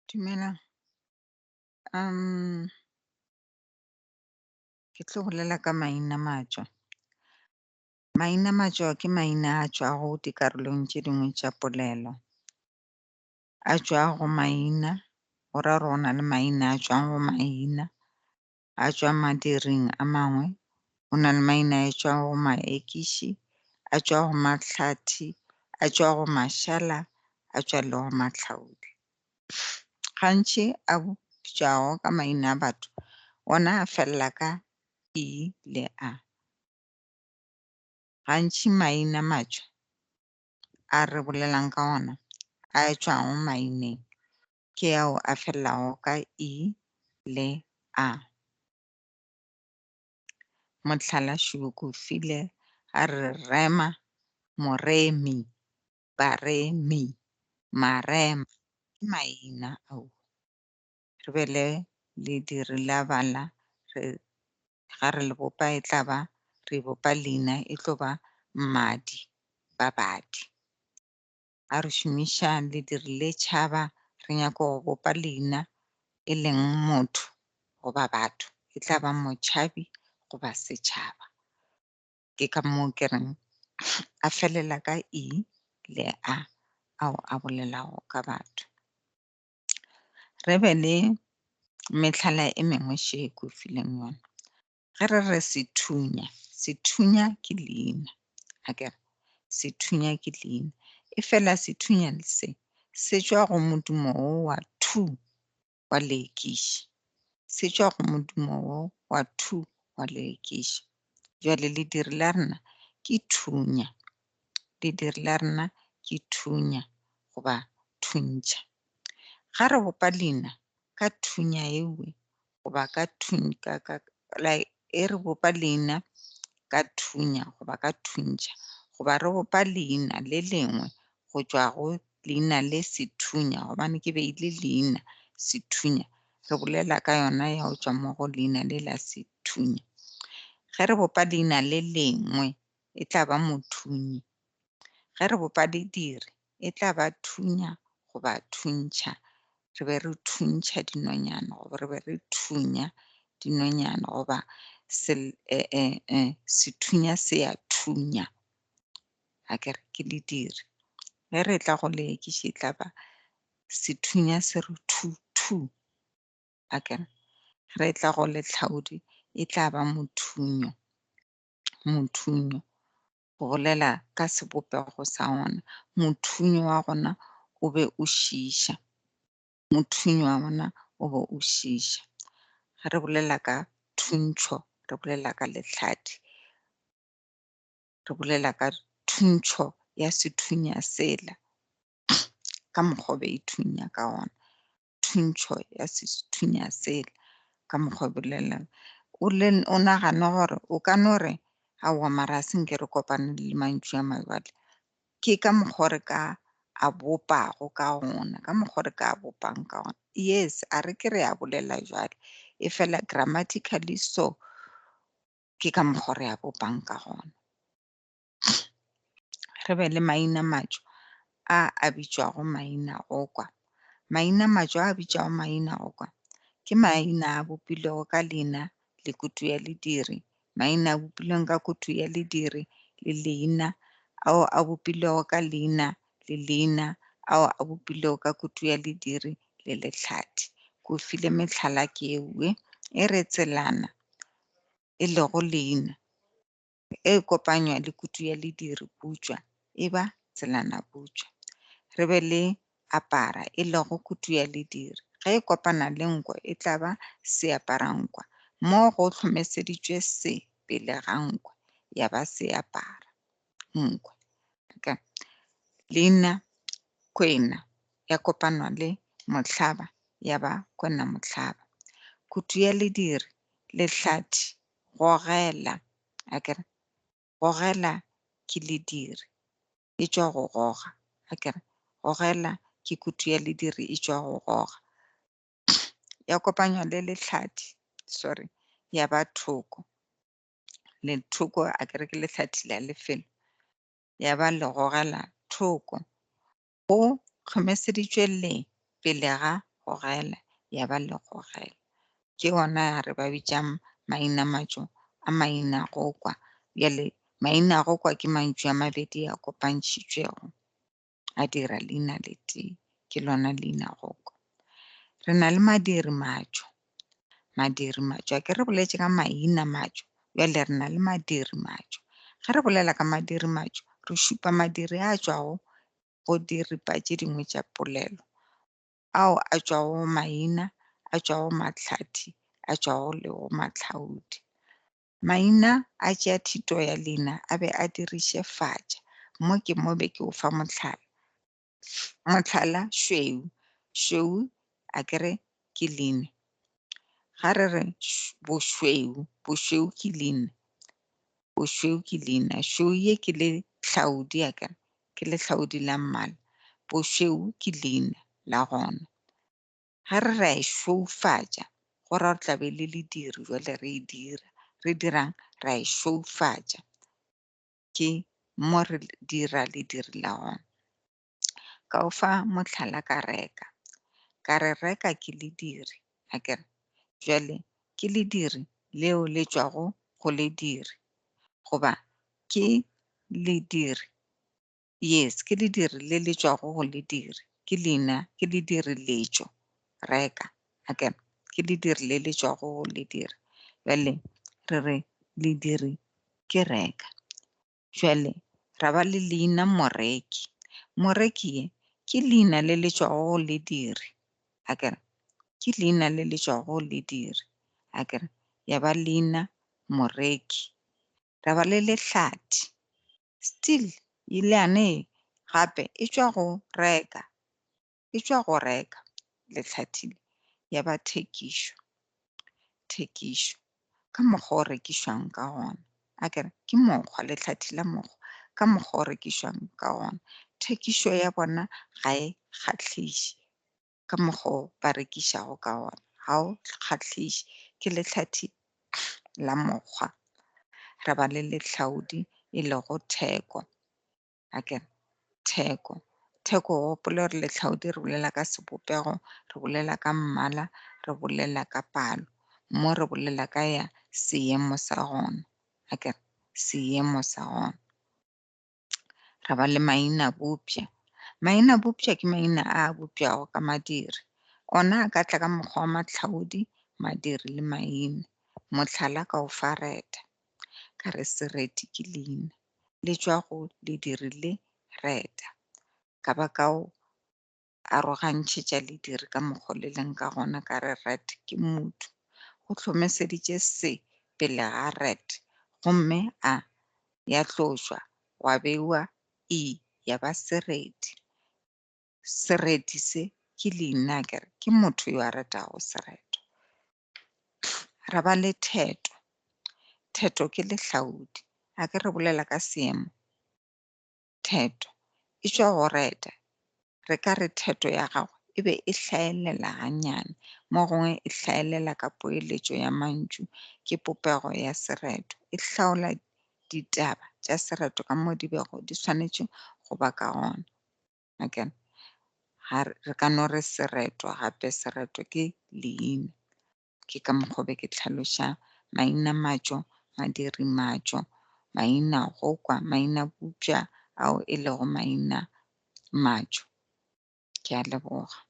Dumelang. Ke tlo bolela ka mainamatšwa. Mainamatšwa ke maina a tšwago dikarolong tše dingwe tša polelo. A tšwa go maina, go ra gore go na le maina a tšwang go maina, a tšwang madiring a mangwe, go na le maina a tšwago go maekiši, a tšwa go mahlathi, a tšwa go mašala, a tšwa le go mahlaodi. Gantši a bitšwago ka maina a batho, ona a felela ka i le a. Gantši mainamatšwa a re bolelang ka ona a tšwago maineng ke ao a felelago ka i le a. Mohlala file a re rema, moremi, baremi, marema, ke maina ao. Re be le lediri la bala, re ga re le bopa e tla ba re bopa leina e tlo ba mmadi, babadi. Ga re šomiša lediri le tšhaba re nyaka go bopa leina e leng motho goba batho, e tla ba motšhabi goba setšhaba. Ke ka moo ke reng a felela ka i le a ao a bolelago ka batho. Re be le mehlala e mengwe še ke o fileng yona. Ge re re sethunya, sethunya ke leina akere, sethunya ke leina. Efela sethunya se se tšwa go modumo wo wa thu wa leekiši, se tšwa go modumo wo wa thu wa leekiši. Jwale lediri la rena ke thunya, lediri la rena ke thunya goba thuntšha. Ga re bopa leina ka thunya ewe goba ka e re bopa leina ka thunya goba ka thuntšha, goba re bopa leina le lengwe go tšwa go leina le sethunya, gobane ke beile leina sethunya, re bolela ka yona ya go tšwa mo go leina le la sethunya. Ge re bopa leina le lengwe e tla ba mothunyi, ge re bopa lediri e tla ba thunya goba thuntšha. Re be re thuntšha dinonyana goba re be re thunya dinonyana goba sethunya se a thunya, akere ke lediri. Ge re tla go leekiši e tla ba sethunya se re thu thu, akere. Re tla go lehlaodi e tla ba mothunyo, mothunyo go bolela ka sebopego sa ona. Mothunyo wa gona o be o šiiša, mothunyo wa gona o be o šiiša. Ge re bolela ka thuntšho, re bolela ka lehladi, re bolela ka thuntšho ya sethunya sela, ka mokgwa o be e thunya ka gona, thuntšho ya sethunya sela ka mokgwa o bolelang. O nagane gore o ka no re aowa mara a se nke re kopane le mantšu a mabjale. Ke ka mokgwa re ka a bopago ka gona, ka mokgwa re ka a bopang ka gona. Yes, a re ke re a bolela jwale, e fela grammatically so ke ka mokgwa re a bopang ka gona. Re be le mainamatšo a a bitšwago mainagokwa. Mainamatšo a a bitšwago mainagokwa ke maina a bopilwego ka leina le kutu ya lediri, maina a bopilweng ka kutu ya lediri le leina, ao a bopilwego ka leina le leina, ao a bopilwego ka kutu ya lediri le lehlathi. Ke o file mehlala ke ewe e re tselana e lego leina e kopanywa le kutu ya lediri putšwa e ba tselana putšwa. Re be le apara e lego kutu ya lediri, ge e kopana le nkwa e tla ba seaparankwa. Mo go hlomeseditšwe se pele ga nkwa ya ba seapara nkwa. Leina kwena ya kopanwa le mohlaba ya ba kwena mohlaba. Kutu ya lediri lehlathi gogela, akere gogela ke lediri e tšwa go goga, akere gogela ke kutu ya lediri e tšwa go goga. Ya kopanywa le lehlathi, sorry, ya ba thoko. Le thoko akere ke lehlathi la lefelo, ya ba le gogela thoko. Go hlomeseditšwe le pele ga gogela ya ba legogela. Ke gona re ba bitša mainamatšo a mainagokwa. Bjale mainagokwa ke mantšu a mabedi a kopantšhitšwego a dira leina le tee, ke lona leinagokwa. Re na le madirimatšo, madirimatšo akere re boletše ka mainamatšo, bjale re na le madirimatšo. Ge re bolela ka madirimatšo re šupa madiri a tšwago go diripa tše dingwe tša polelo, ao a tšwago go maina, a tšwago mahlathi, a tšwago le go mahlaodi. Maina a tšea thito ya leina a be a diriše fatša. Mo ke mo be ke o fa mohlala. Mohlala šweu, šweu akere ke leina. Ga re re bošweu, bošweu ke leina. Bošweu ke leina. Šweu ye ke lehlaodi akere, ke lehlaodi la mmala. Bošweu ke leina la gona. Ga re re a e šweufatša, go ra gore tla be le lediri jwale re e dira. Re dirang? Ra e šweufatša. Ke mo re dira lediri la gona. Ka o fa mohlala ka reka. Ka re reka ke lediri, akere. Jwale ke lediri leo le tšwago go lediri, goba ke lediri, yes, ke lediri le le tšwago go lediri, ke leina, ke lediri letšo, reka, akere, ke lediri le le tšwago go lediri. Bjale re re lediri ke reka. Jwale ra ba le leina moreki. Moreki ye ke leina le le tšwago go lediri, akere, ke leina le le tšwago go lediri, akere, ya ba leina moreki. Ra ba le lehlathi, still yane gape e tšwa go reka, e tšwa go reka lehlathi le, ya ba thekišo, thekišo ka mokgwa o rekišwang ka gona, akere, ke mokgwa, lehlathi la mokgwa, ka mokgwa o rekišwang ka gona. Thekišo ya bona ga e kgahliše ka mokgwa o ba rekišago ka gona, ga o kgahliše, ke lehlathi la mokgwa. Ra ba le lehlaodi e lego theko, akere, theko, theko o gopole gore lehlaodi re bolela ka sebopego, re bolela ka mmala, re bolela ka palo, mo re bolela ka ya seemo sa gona, akere, seemo sa gona. Ra ba le mainabopša. Mainabopša ke maina a a bopšago ka madiri. Ona a ka tla ka mokgwa wa mahlaodi, madiri le maina. Mohlala ka o fa reta. Ka re sereti ke leina, le tšwa go lediri le reta. Ka ba ka o arogantšhetša lediri ka mokgwa o le leng ka gona, ka re ret ke motho. Go hlomeseditše se pele ga ret, gomme a ya tlošwa gwa beiwa e ya ba sereti. Sereti se ke leina, akere, ke motho yo a retago sereto. Ra ba le theto. Theto ke lehlaodi, akere re bolela ka seemo. Theto e tšwa go reta. Re ka re theto ya gagwe e be e hlaelela gannyane, mo gongwe e hlaelela ka poeletšo ya mantšu, ke popego ya sereto, e hlaola ditaba tša sereto ka mo di bego di swanetše go ba ka gona. Akere ga re ka no re sereto gape, sereto ke leina. Ke ka mokgwa be ke hlaloša mainamatšo, madirimatšo, mainagokwa, mainabopša ao e lego mainamatšo. Ke a leboga.